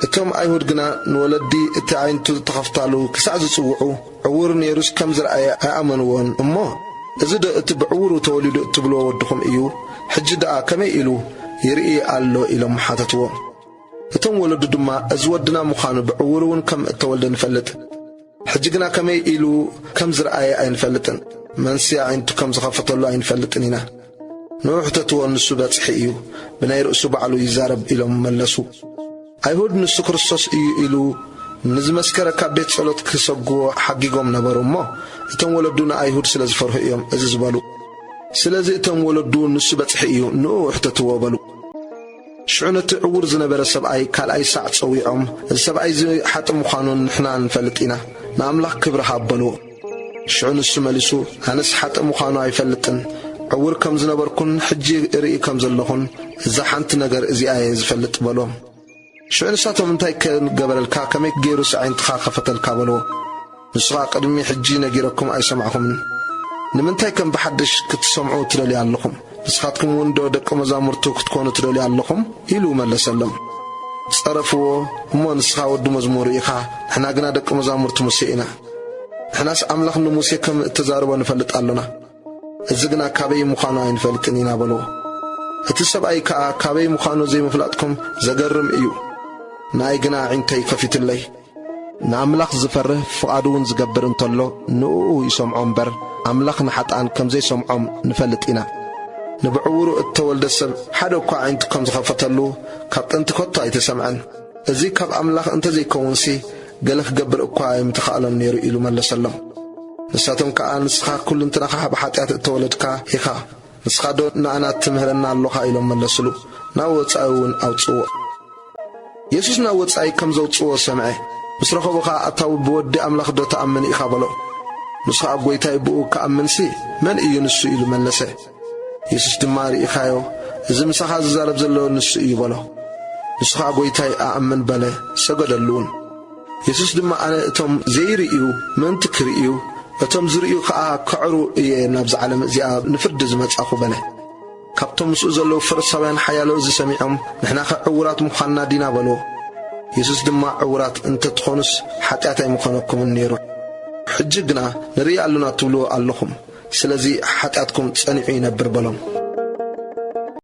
እቶም ኣይሁድ ግና ንወለዲ እቲ ዓይንቱ ተኸፍታሉ ክሳዕ ዝጽውዑ፣ ዕዉር ነይሩስ ከም ዝረኣየ ኣይኣመንዎን እሞ፣ "እዚ ዶ እቲ ብዕዉሩ ተወሊዱ እትብልዎ ወድኹም እዩ? ሕጂ ደኣ ከመይ ኢሉ ይርኢ ኣሎ?" ኢሎም ሓተትዎ። እቶም ወለዱ ድማ፣ "እዚ ወድና ምዃኑ ብዕዉር እውን ከም እተወልደ ንፈልጥ። ሕጂ ግና ከመይ ኢሉ ከም ዝረኣየ ኣይንፈልጥን። መንሲ ኣዒንቱ ከም ዝኸፈተሉ ኣይንፈልጥን ኢና። ንዑ ሕተትዎ፣ ንሱ በጽሒ እዩ። ብናይ ርእሱ ባዕሉ ይዛረብ" ኢሎም መለሱ። ኣይሁድ ንሱ ክርስቶስ እዩ ኢሉ ንዝመስከረ ካብ ቤት ጸሎት ክሰግዎ ሓጊጎም ነበሩ እሞ፣ እቶም ወለዱ ንኣይሁድ ስለ ዝፈርሁ እዮም እዚ ዝበሉ። ስለዚ እቶም ወለዱ "ንሱ በጽሒ እዩ፣ ንኡ እሕተትዎ" በሉ። ሽዑ ነቲ ዕዉር ዝነበረ ሰብኣይ ካልኣይ ሳዕ ጸዊዖም፣ "እዚ ሰብኣይ እዚ ሓጢእ ምዃኑ ንሕና ንፈልጥ ኢና፣ ንኣምላኽ ክብሪ ሃብ" በልዎ። ሽዑ ንሱ መሊሱ፣ "ኣነስ ሓጢእ ምዃኑ ኣይፈልጥን፣ ዕዉር ከም ዝነበርኩን ሕጂ እርኢ ከም ዘለኹን እዛ ሓንቲ ነገር እዚኣ እየ ዝፈልጥ" በሎም። ሽዑ ንሳቶም፣ "እንታይ ከ ገበረልካ? ከመይ ገይሩስ ኣዒንትኻ ከፈተልካ?" በልዎ። ንሱ ኸኣ፣ "ቅድሚ ሕጂ ነጊረኩም ኣይሰማዕኹምን። ንምንታይ ከም ብሓድሽ ክትሰምዑ ትደልዩ ኣለኹም? ንስኻትኩም እውን ዶ ደቂ መዛሙርቱ ክትኮኑ ትደልዩ ኣለኹም?" ኢሉ መለሰሎም። ጸረፍዎ፣ "እሞ ንስኻ ወዲ መዝሙሩ ኢኻ፣ ንሕና ግና ደቂ መዛሙርቲ ሙሴ ኢና። ንሕናስ ኣምላኽ ንሙሴ ከም እተዛረቦ ንፈልጥ ኣሎና። እዚ ግና ካበይ ምዃኑ ኣይንፈልጥን ኢና" በልዎ። እቲ ሰብኣይ ከኣ፣ "ካበይ ምዃኑ ዘይምፍላጥኩም ዘገርም እዩ። ንኣይ ግና ኣዒንተይ ከፊቱለይ። ንኣምላኽ ዝፈርህ ፍቓዱ እውን ዝገብር እንተሎ ንእኡ ይሰምዖ እምበር፣ ኣምላኽ ንሓጥኣን ከም ዘይሰምዖም ንፈልጥ ኢና። ንብዕውሩ እተወልደ ሰብ ሓደ እኳ ኣዒንቱ ከም ዝኸፈተሉ ካብ ጥንቲ ከቶ ኣይተሰምዐን። እዚ ካብ ኣምላኽ እንተ ዘይከውንሲ፣ ገለ ክገብር እኳ ኣይምተኻእሎን ነይሩ" ኢሉ መለሰሎም። ንሳቶም ከኣ፣ "ንስኻ ኩልንትናኻ ብሓጢኣት እተወለድካ ኢኻ፣ ንስኻ ዶ ንኣና ትምህረና ኣሎኻ?" ኢሎም መለስሉ። ናብ ወጻኢ እውን ኣውጽእዎ። የሱስ ናብ ወጻኢ ከም ዘውጽእዎ ሰምዐ። ምስ ረኸቦ ኸኣ፣ "ኣታ ብወዲ ኣምላኽ ዶ ትኣምን ኢኻ?" በሎ። ንሱ ኸኣ፣ "ጐይታይ፣ ብኡ ክኣምንሲ መን እዩ ንሱ?" ኢሉ መለሰ። የሱስ ድማ፣ "ርኢኻዮ፣ እዚ ምሳኻ ዝዛረብ ዘሎ ንሱ እዩ" በሎ። ንሱ ኸኣ፣ "ጐይታይ፣ ኣኣምን" በለ፣ ሰገደሉ እውን። የሱስ ድማ፣ "ኣነ እቶም ዘይርእዩ ምእንቲ ክርእዩ፣ እቶም ዝርእዩ ኸኣ ከዕሩ እየ ናብዛ ዓለም እዚኣ ንፍርዲ ዝመጻኹ" በለ። ካብቶም ምስኡ ዘለዉ ፈሪሳውያን ሓያሎ እዚ ሰሚዖም፣ "ንሕናኸ ዕዉራት ምዃንና ዲና?" በልዎ። የሱስ ድማ፣ "ዕዉራት እንተ ትኾኑስ ሓጢኣት ኣይምኾነኩምን ነይሩ። ሕጂ ግና ንርኢ ኣሎና ትብልዎ ኣለኹም፣ ስለዚ ሓጢኣትኩም ጸኒዑ ይነብር" በሎም።